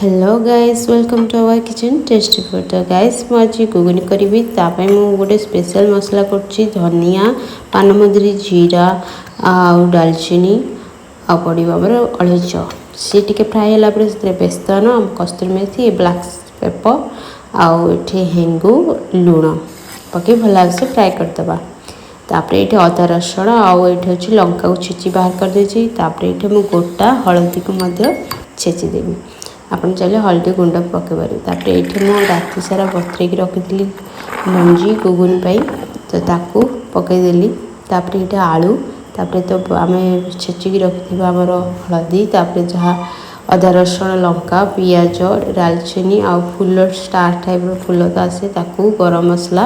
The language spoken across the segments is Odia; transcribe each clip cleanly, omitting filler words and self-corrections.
Hello guys, welcome to our kitchen, Tasty Food। ତ ଗାଇସ୍, ମୁଁ ଆଜି ଗୁଗୁନି କରିବି। ତା ପାଇଁ ମୁଁ ଗୋଟେ ସ୍ପେଶାଲ୍ ମସଲା କରୁଛି। ଧନିଆ, ପାନମଧୁରୀ, ଜିରା ଆଉ ଡାଲଚିନି ଆଉ ପଡ଼ିବ ଆମର ଅଳେଇଚ। ସିଏ ଟିକେ ଫ୍ରାଏ ହେଲା ପରେ ସେଥିରେ ବେସନ, କସ୍ତୁରୀ ମେଥି, ବ୍ଲାକ୍ ପେପର୍ ଆଉ ଏଠି ହେଙ୍ଗୁ, ଲୁଣ ପକାଇ ଭଲ ଭାବରେ ଫ୍ରାଏ କରିଦେବା। ତାପରେ ଏଇଠି ଅଦା, ରସୁଣ ଆଉ ଏଇଠି ଅଛି ଲଙ୍କାକୁ ଛେଚି ବାହାର କରିଦେଇଛି। ତାପରେ ଏଇଠି ମୁଁ ଗୋଟା ହଳଦୀକୁ ମଧ୍ୟ ଛେଚିଦେବି। ଆପଣ ଚାହିଁଲେ ହଳଦୀ ଗୁଣ୍ଡ ପକାଇ ପାରିବେ। ତାପରେ ଏଇଠି ମୁଁ ରାତି ସାରା ବତୁରେଇକି ରଖିଥିଲି ମଞ୍ଜି ଗୁଗୁନି ପାଇଁ, ତ ତାକୁ ପକାଇଦେଲି। ତାପରେ ଏଇଠି ଆଳୁ, ତାପରେ ତ ଆମେ ଛେଚିକି ରଖିଥିବା ଆମର ହଳଦୀ, ତାପରେ ଯାହା ଅଦା, ରସୁଣ, ଲଙ୍କା, ପିଆଜ, ଡାଲଚିନି ଆଉ ଫୁଲ, ଷ୍ଟାର୍ ଟାଇପ୍ର ଫୁଲ ତ ଆସେ, ତାକୁ ଗରମ ମସଲା,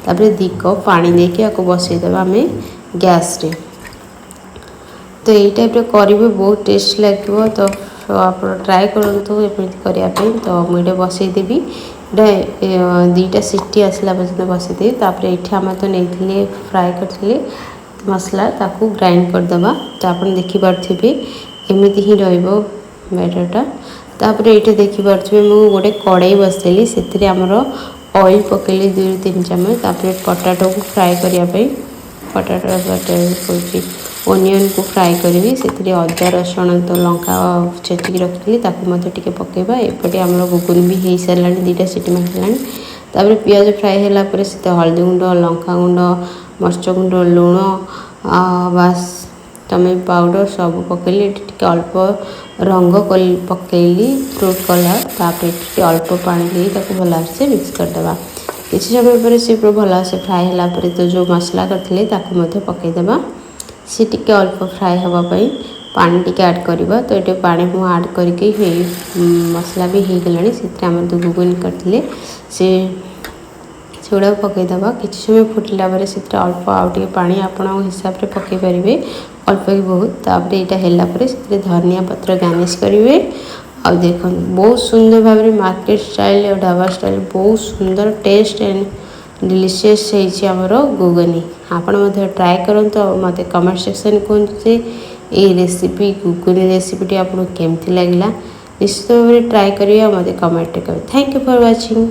ତାପରେ 2 କପ୍ ପାଣି ଦେଇକି ଆକୁ ବସେଇଦେବା ଆମେ ଗ୍ୟାସ୍ରେ। ତ ଏଇ ଟାଇପ୍ର କରିବେ, ବହୁତ ଟେଷ୍ଟ ଲାଗିବ। ତ ଆପଣ ଟ୍ରାଏ କରନ୍ତୁ ଏମିତି କରିବା ପାଇଁ। ତ ମୁଁ ଏଇଟା ବସେଇଦେବି। ଏଇଟା 2ଟା ସିଟି ଆସିଲା ପର୍ଯ୍ୟନ୍ତ ବସେଇଦେବି। ତାପରେ ଏଇଠି ଆମେ ତ ନେଇଥିଲେ, ଫ୍ରାଏ କରିଥିଲେ ମସଲା, ତାକୁ ଗ୍ରାଇଣ୍ଡ କରିଦେବା। ତ ଆପଣ ଦେଖିପାରୁଥିବେ, ଏମିତି ହିଁ ରହିବ ବ୍ୟାଟରଟା। ତାପରେ ଏଇଠି ଦେଖିପାରୁଥିବେ, ମୁଁ ଗୋଟେ କଡ଼େଇ ବସେଇଲି। ସେଥିରେ ଆମର ଅଏଲ୍ ପକାଇଲି 2ରୁ 3 ଚାମଚ। ତାପରେ ପଟାଟୋକୁ ଫ୍ରାଏ କରିବା ପାଇଁ, ପଟାଟୋ କହୁଛି, ଓନିଅନ୍କୁ ଫ୍ରାଏ କରିବି। ସେଥିରେ ଅଦା, ରସୁଣ ତ ଲଙ୍କା ଛେଚିକି ରଖିଥିଲି, ତାକୁ ମଧ୍ୟ ଟିକେ ପକାଇବା। ଏପଟେ ଆମର ଗୁଗୁନି ବି ହେଇସାରିଲାଣି, 2ଟା ସିଟି ମାରିଲାଣି। ତାପରେ ପିଆଜ ଫ୍ରାଏ ହେଲା ପରେ ସେଥିରେ ହଳଦୀ ଗୁଣ୍ଡ, ଲଙ୍କା ଗୁଣ୍ଡ, ମରିଚ ଗୁଣ୍ଡ, ଲୁଣ, ବାସ୍ ଟମାଟୋ ପାଉଡ଼ର ସବୁ ପକାଇଲି। ଏଠି ଟିକେ ଅଳ୍ପ ରଙ୍ଗ ପକାଇଲି, ଫ୍ରୁଟ୍ କଲର୍। ତାପରେ ଟିକେ ଅଳ୍ପ ପାଣି ଦେଇ ତାକୁ ଭଲ ଭାବରେ ମିକ୍ସ କରିଦେବା। କିଛି ସମୟ ପରେ ସେ ପୁରା ଭଲ ଭାବରେ ଫ୍ରାଏ ହେଲା ପରେ ତ ଯେଉଁ ମସଲା କରିଥିଲେ, ତାକୁ ମଧ୍ୟ ପକାଇଦେବା। ସେ ଟିକେ ଅଳ୍ପ ଫ୍ରାଏ ହେବା ପାଇଁ ପାଣି ଟିକେ ଆଡ଼୍ କରିବା। ତ ଏଠି ପାଣି ମୁଁ ଆଡ଼୍ କରିକି ହେଇ ମସଲା ବି ହେଇଗଲାଣି। ସେଥିରେ ଆମର ଯେଉଁ ଗୁଗୁନି କରିଥିଲେ, ସେଗୁଡ଼ାକୁ ପକାଇଦେବା। କିଛି ସମୟ ଫୁଟିଲା ପରେ ସେଥିରେ ଅଳ୍ପ ଆଉ ଟିକେ ପାଣି ଆପଣଙ୍କ ହିସାବରେ ପକାଇ ପାରିବେ, ଅଳ୍ପ କି ବହୁତ। ତାପରେ ଏଇଟା ହେଲା ପରେ ସେଥିରେ ଧନିଆ ପତ୍ର ଗାର୍ନିସ୍ କରିବେ। ଆଉ ଦେଖନ୍ତୁ, ବହୁତ ସୁନ୍ଦର ଭାବରେ ମାର୍କେଟ ଷ୍ଟାଇଲ୍ ଆଉ ଢାବା ଷ୍ଟାଇଲ୍ ବହୁତ ସୁନ୍ଦର, ଟେଷ୍ଟ ଆଣ୍ଡ ଡେଲିସିୟସ୍ ହେଇଛି ଆମର ଗୁଗୁନି। ଆପଣ ମଧ୍ୟ ଟ୍ରାଏ କରନ୍ତୁ ଆଉ ମୋତେ କମେଣ୍ଟ ସେକ୍ସନ୍ କୁହନ୍ତୁ ଯେ ଏଇ ରେସିପି, ଗୁଗୁନି ରେସିପିଟି ଆପଣଙ୍କୁ କେମିତି ଲାଗିଲା। ନିଶ୍ଚିତ ଭାବରେ ଟ୍ରାଏ କରିବେ ଆଉ ମୋତେ କମେଣ୍ଟରେ କହିବେ। Thank you for watching.